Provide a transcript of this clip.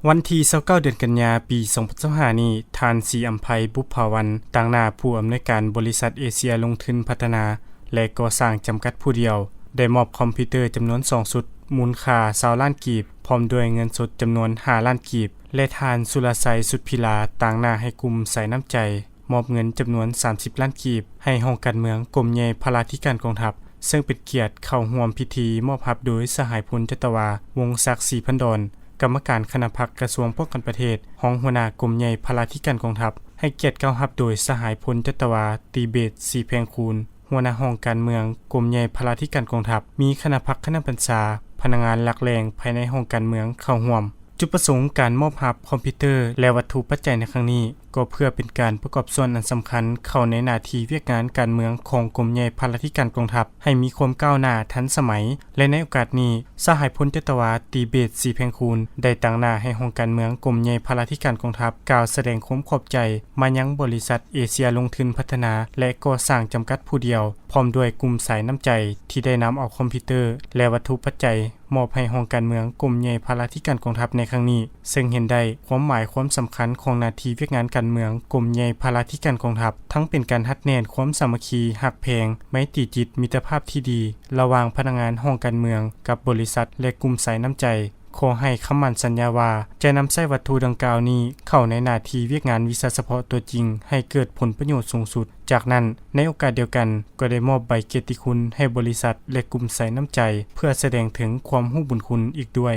ວັນທີຊາວເກົ້າ ເດືອນກັນຍາ ປີສອງພັນຊາວຫ້ານີ້, ທ່ານ ສີອຳໄພ ບຸບຜາວັນ ຕາງໜ້າຜູ້ອຳນວຍການບໍລິສັດເອເຊຍລົງທຶນພັດທະນາ ແລະ ກໍ່ສ້າງຈຳກັດຜູ້ດຽວ ໄດ້ມອບຄອມພິວເຕີຈຳນວນສອງຊຸດ ມູນຄ່າຊາວລ້ານກີບ, ພ້ອມດ້ວຍເງິນສົດຈຳນວນຫ້າລ້ານກີບ ແລະ ທ່ານ ສຸລະໄຊ ສຸດພິລາ ຕາງໜ້າໃຫ້ກຸ່ມສາຍນ້ຳໃຈ ມອບເງິນຈຳນວນສາມສິບລ້ານກີບ ໃຫ້ຫ້ອງການເມືອງ ກົມໃຫຍ່ພະລາທິການກອງທັບ, ເຊິ່ງເປັນກຽດເຂົ້າຮ່ວມພິທີມອບຮັບໂດຍສະຫາຍ ພົນຈັດຕະວາ ວົງສັກ ສີພັນດອນ ກຳມະການຄະນະພັກກະຊວງປ້ອງກັນປະເທດ, ຮອງຫົວໜ້າກົມໃຫຍ່ພະລາທິການກອງທັບ, ໃຫ້ກຽດກ່າວຮັບໂດຍສະຫາຍ ພົນຈັດຕະວາ ຕີເບດ ສີແພງຄູນ ຫົວໜ້າຫ້ອງການເມືອງ ກົມໃຫຍ່ພະລາທິການກອງທັບ, ມີຄະນະພັກຄະນະບັນຊາ, ພະນັກງານຫຼັກແຫຼ່ງພາຍໃນຫ້ອງການເມືອງເຂົ້າຮ່ວມ. ຈຸດປະສົງການມອບຮັບຄອມພິວເຕີ ແລະ ວັດຖຸປັດໄຈໃນຄັ້ງນີ້ ກໍເພື່ອເປັນການປະກອບສ່ວນອັນສຳຄັນເຂົ້າໃນໜ້າທີ່ວຽກງານການເມືອງຂອງກົມໃຫຍ່ພະລາທິການກອງທັບ ໃຫ້ມີຄວາມກ້າວໜ້າທັນສະໄໝ ແລະ ໃນໂອກາດນີ້ ສະຫາຍ ພົນຈັດຕະວາ ຕີເບດ ສີແພງຄູນ ໄດ້ຕາງໜ້າໃຫ້ຫ້ອງການເມືອງ ກົມໃຫຍ່ພະລາທິການກອງທັບ ກ່າວສະແດງຄວາມຂອບໃຈມາຍັງບໍລິສັດເອເຊຍລົງທຶນພັດທະນາ ແລະ ກໍ່ສ້າງຈຳກັດຜູ້ດຽວ ພ້ອມດ້ວຍກຸ່ມສາຍນ້ຳໃຈ ທີ່ໄດ້ນຳເອົາຄອມພິວເຕີ ແລະ ວັດຖຸປັດໄຈ ມອບໃຫ້ຫ້ອງການເມືອງ ກົມໃຫຍ່ພະລາທິການກອງທັບໃນຄັ້ງນີ້, ເຊິ່ງເຫັນໄດ້ຄວາມໝາຍຄວາມສຳຄັນຂອງໜ້າທີ່ວຽກງານການເມືອງ ກົມໃຫຍ່ພະລາທິການກອງທັບ, ທັງເປັນການຮັດແໜ້ນຄວາມສາມັກຄີ, ຮັກແພງ, ໄມຕີຈິດ, ມິດຕະພາບທີ່ດີ ລະຫວ່າງພະນັກງານຫ້ອງການເມືອງກັບບໍລິສັດ ແລະ ກຸ່ມສາຍນ້ຳໃຈ. ຂໍໃຫ້ຄຳໝັ້ນສັນຍາວ່າ ຈະນຳໃຊ້ວັດຖຸດັ່ງກ່າວນີ້ເຂົ້າໃນໜ້າທີ່ວຽກງານວິຊາສະເພາະຕົວຈິງ ໃຫ້ເກີດຜົນປະໂຫຍດສູງສຸດ. ຈາກນັ້ນ, ໃນໂອກາດດຽວກັນ ກໍໄດ້ມອບໃບກຽດຕິຄຸນໃຫ້ບໍລິສັດ ແລະ ກຸ່ມສາຍນ້ຳໃຈ ເພື່ອສະແດງເຖິງຄວາມຮູ້ບຸນຄຸນອີກດ້ວຍ.